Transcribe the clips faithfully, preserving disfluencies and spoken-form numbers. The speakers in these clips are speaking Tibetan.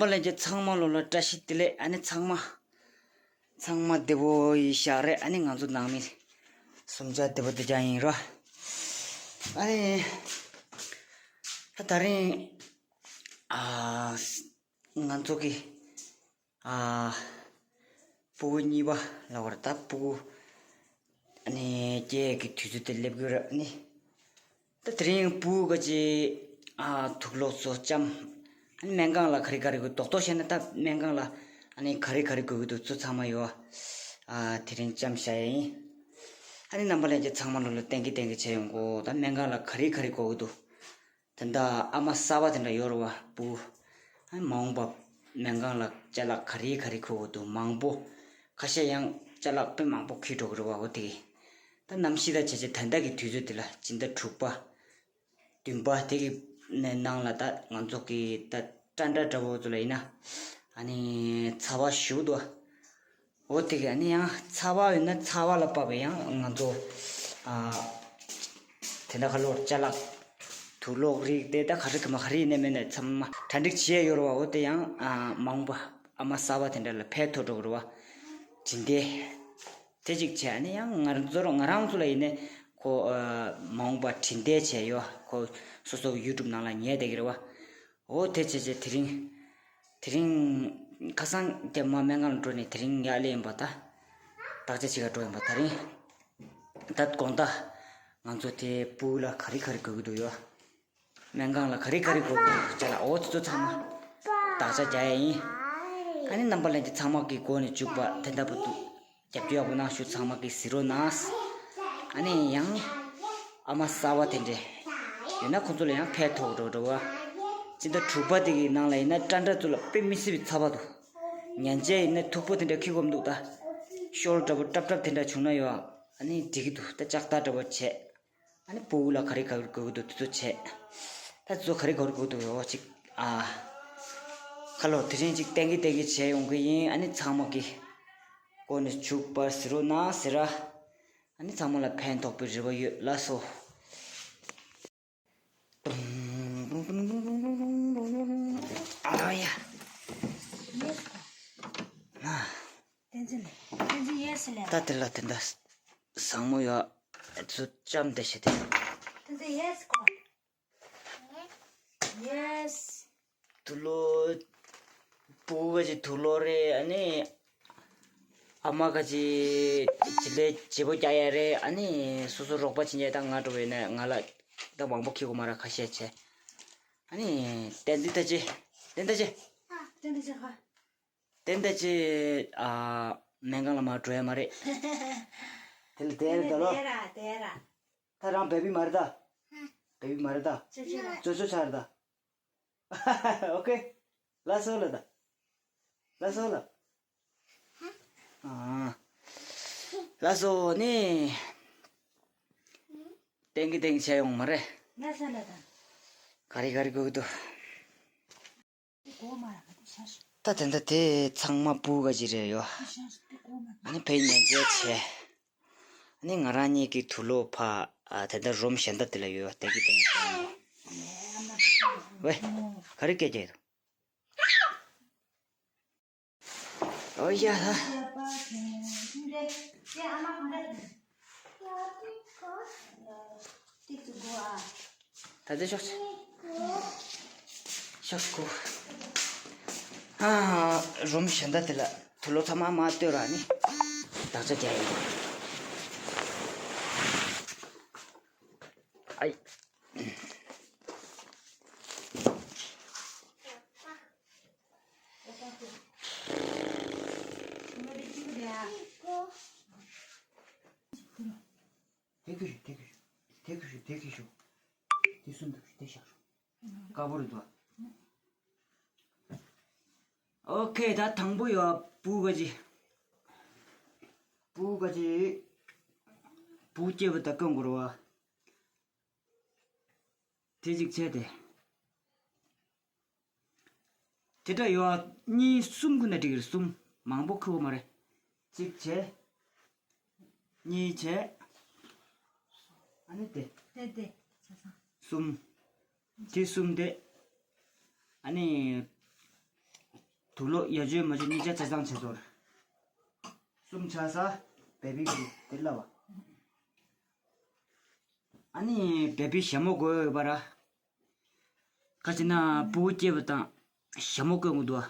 ལྷན་རྒྱས་ཚང་མ་ལོ་ལ་བཀྲ་ཤིས་བདེ་ལེགས། ཨ་ནི་ཚང་མ་ཚང་མ་བདེ་པོ་ཡིན་ཤག་རེད། ཨ་ནི་ང་ཚོ་ནང་མི་གསུམ་ཆ་བདེ་པོ་བདེ་རྐྱང་ཡིན་རོ། ཨ་ནི་ད་ད་རིང་ཨ་ང་ཚོ་གི་ཨ་སྤུ་གུ་གཉིས་པ་ལབ་དགོས་རེད། ད་སྤུ་གུ་ཨ་ནི་སྐྱེ་གི་དུས་ཚོད་དེ་སླེབས་ཀྱི་རེད། ཨ་ནི་ད་དེ་རིང་སྤུ་གུ་ག་ཅི་ཨ་དུག་སློག་ཚོ་ལྕམ། ཨ་ནི་སྨན་ཁང་ལ་ག་རེ་ག་རེ་དགོས། རྡོག་རྡོག་བཤད་ན་ད་སྨན་ཁང་ལ་ཨ་ནི་ག་རེ་ག་རེ་དགོས་ཀྱི་འདུག་ཚོ་ཚང་མ་ཡོད། ཨ་དེ་རིང་ལྕམ་བཞག་ཡ་ཡིན། ཨ་ནི་རྣམ་པ་ལྷན་རྒྱས་ཚང་མ་ལོ་ལ་ཏན་གི་ཏན་གི་བྱས་ཡོང་གོ། ད་སྨན་ཁང་ལ་ག་རེ་ག་རེ་དགོས་ཀྱི་འདུག་དེ་འདྲ་ཨ་མ་གསར་པ་དེ་འདྲ་ཡོད་རེད་བ། སྤུ་གུ་ཨ་མ་འོངས་པ་སྨན་ཁང་ལ་ཅ་ལག་ག་རེ་ག་རེ་དགོས་ཀྱི་འདུག་མང་པོ། ཁ་ཤས་ཡང་ཅ་ལག་དཔེ་མང་པོ་འཁྱེར་འགྲོ་གི་རེད་བ། འོ་དེ་གི་ད་གནམ་གཤིས་དང་བྱས་རྗེས་ད་ལྟ་གི་དུས་ཚོད་འདི་ལ་སྤྱི་ཟླ་དྲུག་པ་བདུན་པ་དེ་གི་ནང་ལ་ད་ང་ཚོ་གི་ད་སྤྲ་འདྲ་འདྲ་བོ་ཚོ་ལ་ཡིན་ན་ཨ་ནི་ཚ་བ་ཞེ་པོ་འདུག་འོ་དེ་གི་ཨ་ནི་ཡང་ཚ་བ་ཡོད་ན་ཚ་བ་ལ་དཔག་པའི་ཡང་ང་ཚོ་ཨ་དེ་འདྲ་ཁ་ལོར་ཅ་ལག་དུག་སློག་རིགས་དེ་ད་ག་རེ་ག་མ་ག་རེ་ཡིན་ནའི་མིན་ནའི་ཚང་མ་གྲ་སྒྲིག་བྱས་ཡོད་རེད་བ། འོ་དེ་ཡང་ཨ་མ་འོངས་པ་ཨ་མ་གསར་པ་དེ་འདྲ་ལ་ཕན་ཐོགས་འགྲོ་གི་རེད་བ། དྲིན་དེ། དེ་གཅིག་བྱས་ནས་ཡང་ང་ཚོར་ང་རང་ཚོ་ལ་ཡིན་ནས་ཁོ་ཨ་མ་འོངས་པ་དྲིན་དེ་བྱས་ཡོད། ཁོ་སོ་སོ་གི་ཡུ་ཊུབ་ནང་ལ་ཉལ་བསྡད་ཀྱི་རེད་བ། འོ་དེ་བྱས་བྱས་དེ་རིང་དེ་རིང་ཁ་སང་རྒྱབ་མ་སྨན་ཁང་ལ་འགྲོ་ནས་དེ་རིང་ཡར་སླེབས་ཡིན་པ། ད་བདག་ཅག་ཅིག་ག་འགྲོ་ཡིན་པ། དེ་རིང་ད་དགོང་དག་ང་ཚོ་དེ་སྤུ་གུ་ལ་ག་རེ་ག་རེ་དགོས་ཀྱི་འདུག་ཡོད། སྨན་ཁང་ལ་ག་རེ་ག་རེ་དགོས་ཀྱི་འདུག་ཅ་ལག་འོ་དེ་ཚོ་ཚང་མ་བདག་ཅག་རྒྱག་ཡ་ཡིན། ཨ་ནི་རྣམ་པ་ལྷན་རྒྱས་ཚང་མ་གི་མགོ་ནས་མཇུག་བར་དེ་འདྲ་པོ་འདུག་རྒྱབ་སྐྱོར་ཡག་པོ་གནང་ཞུ། ཚང་མ་གིས་གཟིགས་རོགས་གནང་། ཨ་ནི་ཡང་ཨ་མ་གསར་པ་དེ་འདྲས་ཡོད་ན་ཁོང་ཚོ་ལ་ཡང་ཕན་ཐོགས་འགྲོ་འགྲོ་བ། སྤྱི་ཟླ་དྲུག་པ་དེ་གི་ནང་ལ་ཡིན་ན་སྤྲ་འདྲ་ཚོ་ལ་དཔེ་མི་སྲིད་པའི་ཚ་བ་འདུག་ཉན་བྱས་ཡིན་ན་མཐུག་པོ་དེ་འདྲ་འཁྱེར་དགོས་མི་འདུག་ད་ཤོལ་འདྲ་པོ་ཀྲབ་ཀྲབ་དེ་འདྲ་བྱུང་ན་ཡོད། ཨ་ནི་འགྲིག་གི་འདུག་ད་ལྕགས་རྟ་འདྲ་པོ་བྱས། ཨ་ནི་སྤུ་གུ་ལ་ག་རེ་ག་རེ་དགོས་ཀྱི་འདུག་དེ་ཚོ་བྱས། ད་དེ་ཚོ་ག་རེ་ག་རེ་དགོས་འདུག་ཡོད་ཅིག་ཨ་ཁ་ལོ་དེ་རིང་ཅིག་ཏན་གི་ཏན་གི་བྱས་ཡོང་གི་ཡིན། ཨ་ནི་ཚང་མ་གི་མགོ་ནས་མཇུག་བར་གཟིགས་རོགས་གནང་ཟེར་ར། ཨ་ནི་ཚང་མ་ལ་ཕན་ཐོགས་པའི་རེ་བ་ཡོད། ལགས་སོ། ཨ་ཡ། བསྟན་འཛིན་ལགས། བསྟན་འཛིན་ཡེ་སི་ལགས། ད་དེ་ལ་དེ་འདྲ་བཟང་མོ་ཡོད། ཚུར་ལྕམ་དེ་བྱེད་དེ། བསྟན་འཛིན་ཡེ་སི་ཁོ། ཡེ་སི། དུག་སློག་སྤུ་གུ་ག་ཅིག་དུག་སློག་རེད། ཨ་ནི་ཨ་མ་ག་ཅིག་བྱི་ལས་བྱེད་པོ་རྒྱག་ཡ་རེད། ཨ་ནི་སོ་སོ་རོགས་པ་བྱེད་མཁན་ད་ང་འགྲོ་བས་ན་ང་ལ་ད་མང་པོ་ཁྱེར་དགོས་མ་རེད། ཁ་ཤས་བྱས། ཨ་ནི་བསྟན་འཛིན་ད་ཅི་བསྟན་ད་ཅི། ཨ། བསྟན་འཛིན་ཧ། བསྟན་ད་ཅི། ཨ། སྨན་ཁང་ལ་མར་འགྲོ་ཡ་མ་རེད། དེ་ལ་དེ་རེད་ད་ལོ། དེ་ར་དེ་ར། ད་རང་བེ་བི་མ་རེད་ད། བེ་བི་མ་རེད་ད། ཅོ་ཅོ་ལ། ཅོ་ཅོ་ཆགས་རེད་ད། ཨོ་ཁེ། ལགས་སོ་ལ་ད། ལགས་སོ་ལ། ཨ། ལགས་སོ་ནི། ཏན་གི་ཏན་གི་བྱས་ཡོང་མ་རེད། ལགས་སོ་ལ་ད། ག་རེ་ག་རེ་དགོས་ཀྱི་འདུག་ད་དེ་འདྲ་དེ་ཚང་མ་སྤུ་གུ་ག་ཅིག་རེད་ཡོད། ཨ་ནི་ཕ་གི་ཉན་བྱས་བྱས། ཨ་ནི་ང་རང་གཉིས་ཀྱི་དུག་སློག་ཕ། ཨ། དེ་འདྲ་རུམ་གཞན་དག་དེ་ལ་ཡོད་པ་དེ་གི་དེ་ནི་དེ་ནི། ཝེ། ག་རེ་སྐད་རྒྱག་ཡོད། ཨོ་ཡ་ཧ། ད་ལྟ་ཤོག་ཤོག་གོ། ཨ། རུམ་གཞན་དག་དེ་ལ་དུག་སློག་ཚང་མ་མར་སྟོན་ར་ནི། བདག་ཅག་རྒྱག་ཡོད། ཨའི། དེ་གི་ཤོག་དེ་གི་ཤོག་དེ་གི་ཤོག་དེ་གསུམ་དེ་གི་ཤོག་དེ་བཞག་ཤོག་དཀར་པོ་རེད་དོ། ཨོ་ཁེ། ད་དང་པོ་ཡོད། སྤུ་གུ་ག་ཅིག་སྤུ་གུ་ག་ཅིག་སྤུ་གུ་སྐྱེས་པ་ད་བསྐོན་དགོས་རེད་བ། དེ་གཅིག་བྱས་ཏེ། དེ་འདྲ་ཡོད། གཉིས་གསུམ་ཁུ་ན་འགྲིག་གི་རེད། གསུམ། མང་པོ་ཁུ་བ་མ་རེད། གཅིག་བྱས། གཉིས་བྱས། ཨ་ནི་དེ། དེ་དེ། གསུམ། དེ་གསུམ་དེ། ཨ་ནི། དུག་ལོག་ཡ་ཅོ་མ་ཅོ་གཉིས་ཆ་ཆ་ཚང་བྱས་ཚོར། གསུམ་ཆགས་ས། བེ་བི་གི་དེ་ལ་བ། ཨ་ནི་བེ་བི་ཞྭ་མོ་དགོས་ཡོད་པ་ར། ཁ་ཅིག་ན་སྤུ་གུ་སྐྱེས་པ་དང་ཞྭ་མོ་དགོས་ཀྱི་འདུག་ཨ།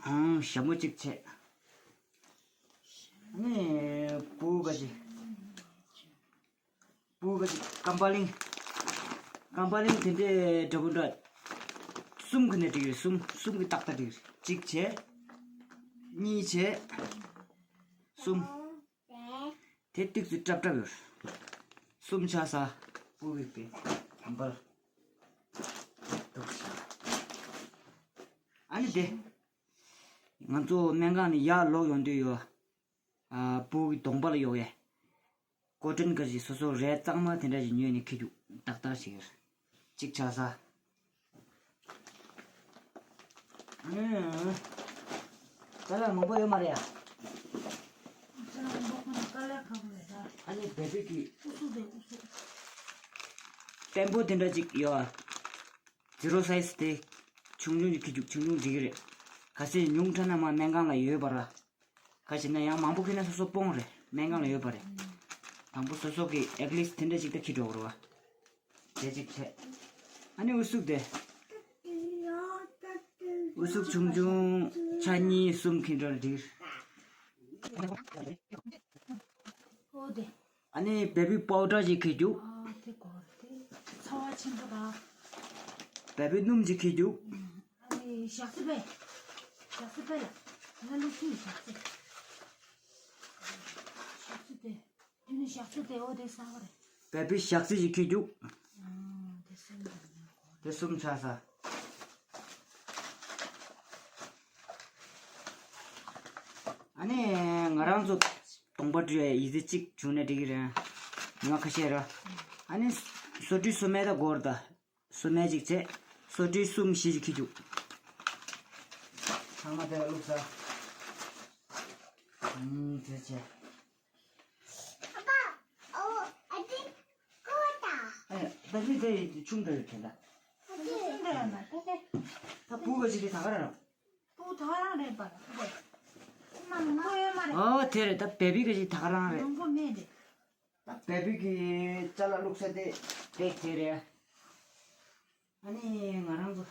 ཨང་ཞྭ་མོ་གཅིག་བྱས། ཨ་ནི་སྤུ་གུ་ག་ཅིག་སྤུ་གུ་ག་ཅིག་ཀམ་པ་ལིང་། ཀམ་པ་ལིང་དེ་འདྲའི་འདྲ་པོ་འདྲ། གསུམ་གི་ནས་འགྲིག་རེད། གསུམ་གསུམ་གི་ཏག་ཏག་འགྲིག་རེད། གཅིག་བྱས། གཉིས་བྱས། གསུམ། དེ་ཏིག་ཙི་ཀྲབ་ཀྲབ་ཡོད། གསུམ་ཆགས་ས། སྤུ་གུ་པའི་ཀམ་པ་ལ། འདུག་ཤག་ཨ་ནི་དེ། ང་ཚོ་སྨན་ཁང་ནས་ཡར་ལོག་ཡོང་དུས་ཡོད། ཨ་སྤུ་གུའི་གདོང་པ་ལ་གཡོག་ཡས། ཀོ་ཊོན་ག་ཞིག་སོ་སོ་རས་གཙང་མ་དེ་འདྲ་ཞིག་ཉོས་ནས་འཁྱེར་རྒྱུག་ཏག་ཏག་ཞིག་ཡོད། གཅིག་ཆགས་ས། ཨ་ནི། ཀ་ལར་མང་པོ་ཡོད་མ་རེད་ཡ། ཀ་ལར་མང་པོ་ཁོ་ན་ཀ་ལར་ག་པར་རེད་ད། ཨ་ནི་བེ་བི་གི། ཨུ་ཚུགས་དེ་ཨུ་ཚུགས། བེམ་པོ་དེ་འདྲ་ཅིག་ཡོད་ཨ། ཛི་རོ་སའི་ཛི་དེ། ཆུང་ཆུང་ཅིག་འཁྱེར་རྒྱུག་ཆུང་ཆུང་འགྲིག་གི་རེད། གལ་སྲིད་ཉུང་དྲགས་ན་མ་སྨན་ཁང་ལ་ཡོད་པ་ར། ཁ་ཤས་ན་ཡང་མང་པོ་འཁྱེར་ན་སོ་སོ་སྤོང་རེད། སྨན་ཁང་ལ་ཡོད་པ་རེད། དང་པོ་སོ་སོ་གི་ཨེཊ་ལིསཊ་དེ་འདྲ་ཞིག་ད་འཁྱེར་འགྲོ་དགོས་རེད་བ། དེ་གཅིག་བྱས། ཨ་ནི་ཨུ་ཚུགས་དེ། ཨུ་ཚུགས་ཆུང་ཆུང་ཆ་གཉིས་གསུམ་འཁྱེར་འགྲོ་ན་འགྲིག་ཨོ་དེ། ཨ་ནི་བེ་བི་པའུ་ཌར་ཞིག་འཁྱེར་རྒྱུག་ཨ་དེ་གོ་དེ་ཚ་བ་ཆེན་པོ་དང་། བེ་བི་སྣུམ་ཞིག་འཁྱེར་རྒྱུག་ཨ་ནི་ཞག་སི་པེ། ཞག་སི་པེ་ལ། ང་ལུག་ཁྱུ་ཞག་སི། ཞག་སི་དེ། དེ་ནི་ཞག་སི་དེ་འོ་དེ་ས་བ་རེད། བེ་བི་ཞག་སི་ཞིག་འཁྱེར་རྒྱུག་ཨ་དེ་སེམས་དང་ནི་གོ་དེ་གསུམ་ཆགས་ས། ཨ་ནི་ང་རང་ཚོ་གདོང་པ་འདྲུ་ཡ་ཡི་ཟི་གཅིག་བྱུང་ན་འགྲིག་གི་རེད། ཉི་མ་ཁ་ཤས་ར། ཨ་ནི་སོ་འདྲུ་སོ་སྨན་ད་སྒོར་ད། སོ་སྨན་གཅིག་བྱས། སོ་འདྲུ་གསུམ་བཞི་ཞིག་འཁྱེར་རྒྱུག་ཚང་མ་དེ་ལ་བླུགས་ས། ཨུམ་དེ་བྱས། ཨ་ད་ཅི་དེ་ཆུང་དྲགས་ཡོད་དེ་འདྲ། ད་སྤུ་གུ་ག་ཅི་དེ་ད་ག་རང་རང་། སྤུ་གུ་ད་ག་རང་རེད་པ། སྤུ་གུ་མ་མང་པོ་ཡོད་མ་རེད། ཨོ་དེ་རེད། ད་བེ་བི་ག་ཅི་ད་ག་རང་རེད། མང་པོ་མེད་རེད། ད་བེ་བི་གི་ཅ་ལག་བླུགས་ས་དེ་དེ་དེ་རེད། ཨ་ནི་ང་རང་ཚོ་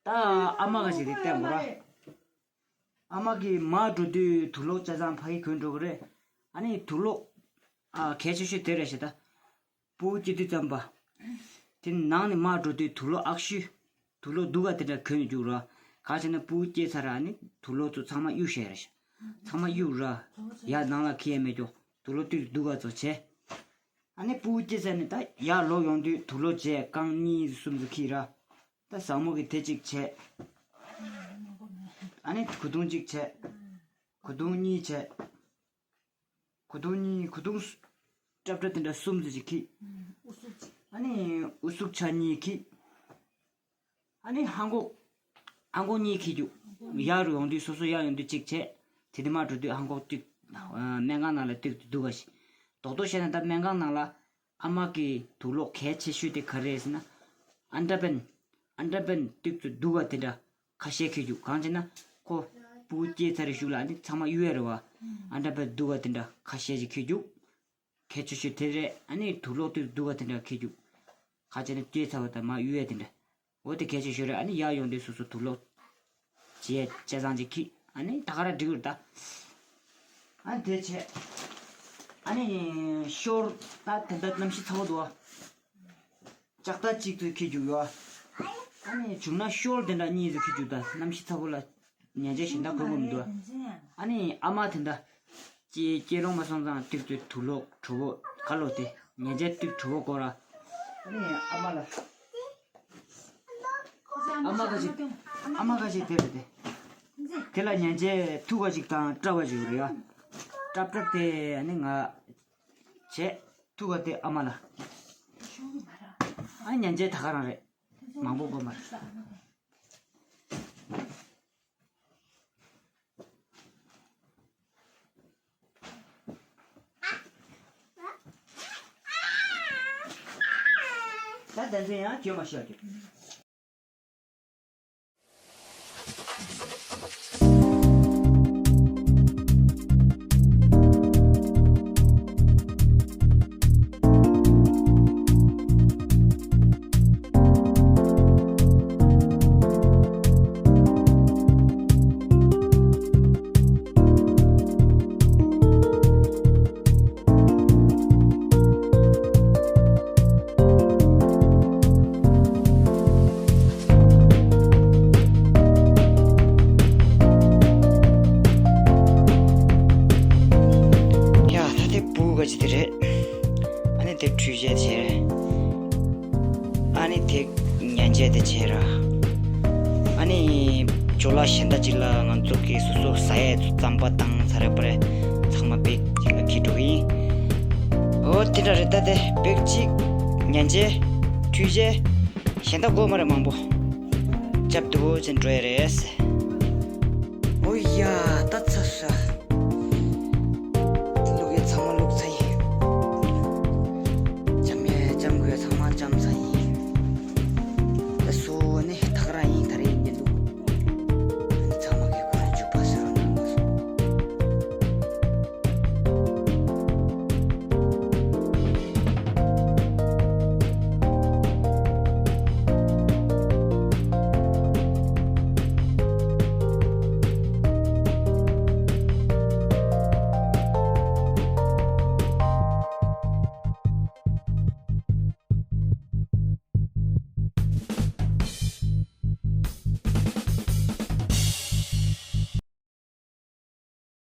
ད་ཨ་མ་ག་ཅི་དེ་བསྟན་དགོས་ར། ཨ་མ་གིས་མར་འགྲོ་དུས་དུག་ལོག་ཆ་ཚང་ཕ་གིར་གྱོན་འགྲོ་གི་རེད། ཨ་ནི་དུག་ལོག་ཨ་གལ་ཆེ་ཤོས་དེ་རེད་ཤག་ད། སྤུ་གུ་སྐྱེ་དུས་ཙམ་པ། དེ་ནང་ནས་མར་འགྲོ་དུས་དུག་ལོག་ཨག་ཤུ། དུག་ལོག་སྡུག་ག་དེ་འདྲ་གྱོན་རྒྱུག་ར། གང་བྱས་ན་སྤུ་གུ་སྐྱེས་ཚར་ཨ་ནི་དུག་ལོག་ཚོ་ཚང་མ་གཡུག་བཞག་རེད་ཤག་ཚང་མ་གཡུག་ར། ཡར་ནང་ལ་འཁྱེར་ཡ་མེད་ཀྱོག་དུག་ལོག་དེ་སྡུག་ག་ཚོ་བྱས། ཨ་ནི་སྤུ་གུ་སྐྱེས་ཚར་ནས་ད་ཡར་ལོག་ཡོང་དུས་དུག་ལོག་བྱས་རྐང་གཉིས་གསུམ་ཚོ་འཁྱེར་ར། ད་བཟང་མོ་གི་དེ་གཅིག་བྱས། ཨ་ནི་གོས་ཐུང་གཅིག་བྱས། གོས་ཐུང་གཉིས་བྱས། གོས་ཐུང་གཉིས། གོས་ཐུང་སུ་སྲབ་སྲབ་དེ་འདྲ་གསུམ་ཙམ་ཅིག་འཁྱེར། ཨུ་ཚུགས་གཅིག་ཨ་ནི་ཨུ་ཚུགས་ཆ་གཉིས་འཁྱེར། ཨ་ནི་ལྷམ་གོག་ལྷམ་གོག་གཉིས་འཁྱེར་རྒྱུག་ཡར་ཡོང་དུས་སོ་སོ་ཡར་ཡོང་དུས་གཅིག་བྱས། དེ་ནས་མར་འགྲོ་དུས་ལྷམ་གོག་གཅིག་སྨན་ཁང་ནང་ལ་གཏུག་སྟེ་འདུག་ག་ཞིག་རྡོག་རྡོག་བཤད་ན་ད་སྨན་ཁང་ནང་ལ་ཨ་མ་གི་དུག་ལོག་གལ་ཆེ་ཤོས་དེ་ག་རེ་རེད་ཟེར་ན། ཨན་ཏྲ་པན། ཨན་ཏྲ་པན་གཏུག་སྟེ་འདུག་ག་དེ་འདྲ་ཁ་ཤས་འཁྱེར་རྒྱུག་གང་བྱས་ན་ཁོ་སྤུ་གུ་སྐྱེས་ཚར་བའི་གཞུག་ལ་ཨ་ནི་ཚང་མ་གཡུག་ཡ་རེད་བ། ཨན་ཏྲ་པན་འདུག་ག་དེ་འདྲ་ཁ་ཤས་ཤིག་འཁྱེར་རྒྱུག་གལ་ཆེ་ཤོས་དེ་རེད། ཨ་ནི་དུག་ལོག་དེ་སྡུག་ག་དེ་འདྲ་འཁྱེར་རྒྱུག་ག་བྱས་ན་སྐྱེས་ཚར་བ་དང་མར་གཡུག་ཡ་དེ་འདྲ། འོ་དེ་གལ་ཆེ་ཤོས་རེད། ཨ་ནི་ཡར་ཡོང་དུས་སོ་སོ་དུག་ལོག་བྱས་ཆ་ཚང་ཅིག་འཁྱེར། ཨ་ནི་ད་ག་རང་འགྲིག་གི་རེད་ད། ཨ་ནི་དེ་བྱས། ཨ་ནི་ཤོར་ད་དེ་འདྲ་གནམ་གཤིས་ཚ་པོ་འདུག་ཨ། ལྕགས་ཐག་གཅིག་ཚོས་འཁྱེར་རྒྱུག་ཡོད་ཨ། ཨ་ནི་བྱུང་ན་ཤོལ་དེ་འདྲ་གཉིས་ཚོས་འཁྱེར་རྒྱུག་ད་གནམ་གཤིས་ཚ་པོ་ལ་ཉལ་ཆས་གཞན་དག་གོན་དགོས་མི་འདུག་ཨ། ཨ་ནི་ཨ་མ་དེ་འདྲ་ཀྱེ་ཀྱེ་ལོང་མ་སོང་ཙང་ཏིག་ཏུ་དུག་ལོག་གྲོ་བོ་ག་ལོ་དེ་ཉལ་ཆས་ཏིག་གྲོ་བོ་གོ་ར། ཨ་ནི་ཨ་མ་ལ་ཨ་མ་ག་ཞིག་ཨ་མ་ག་ཞིག་དེ་རེད་དེ། དེ་ལ་ཉལ་ཆས་ཐུག་ག་ཞིག་དང་སྐྲ་བ་ཞིག་རེད་ཡ། སྐྲ་སྐྲ་དེ་ཨ་ནི་ང་བྱས། ཐུག་ག་དེ་ཨ་མ་ལ། ཨ་ཉན་ཆས་ད་ག་རང་རེད། མང་པོ་དགོས་མ་རེད། ད་ད་ཚན་ཡང་བརྗོད་མ་ཤེས་པ་རྒྱུ། ཅི་དེ་རེད། ཨ་ནི་དེ་འཕྲུལ་ཆས་དེ་བྱས། ཨ་ནི་དེ་ཉན་ཆས་དེ་བྱས་ར། ཨ་ནི་ཇོ་ལགས་གཞན་དག་ཅིག་ལ་ང་ཚོ་གི་སོ་སོ་ཟ་ཡས་རྩམ་པ་དང་ཚ་ར་པ་ར་ཚང་མ་བེག་ཅིག་ལ་འཁྱེར་འགྲོ་གི་ཡིན། འོ་དེ་འདྲ་རེད། ད་དེ་བེག་གཅིག་ཉན་ཆས་འཕྲུལ་ཆས་གཞན་དག་དགོས་མ་རེད། མང་པོ་ཅབ་དུ་བོ་ཅན་འགྲོ་ཡ་རེད། ཨོ་ཡ།